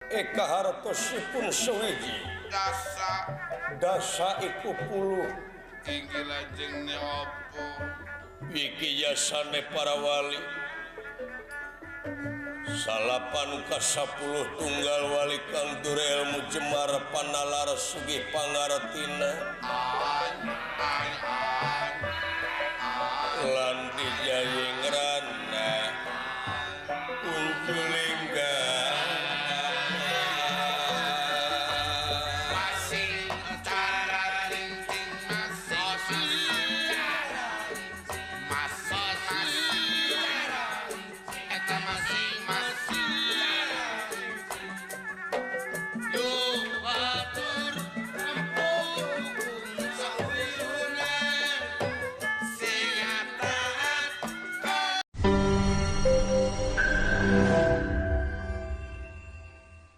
Eka hartosipun sewiji dasa dasa iku puluh iki lajeng opo iki jasane para wali salapan ka 10 tunggal wali kang dure ilmu jemar panalar sugih pangartina lan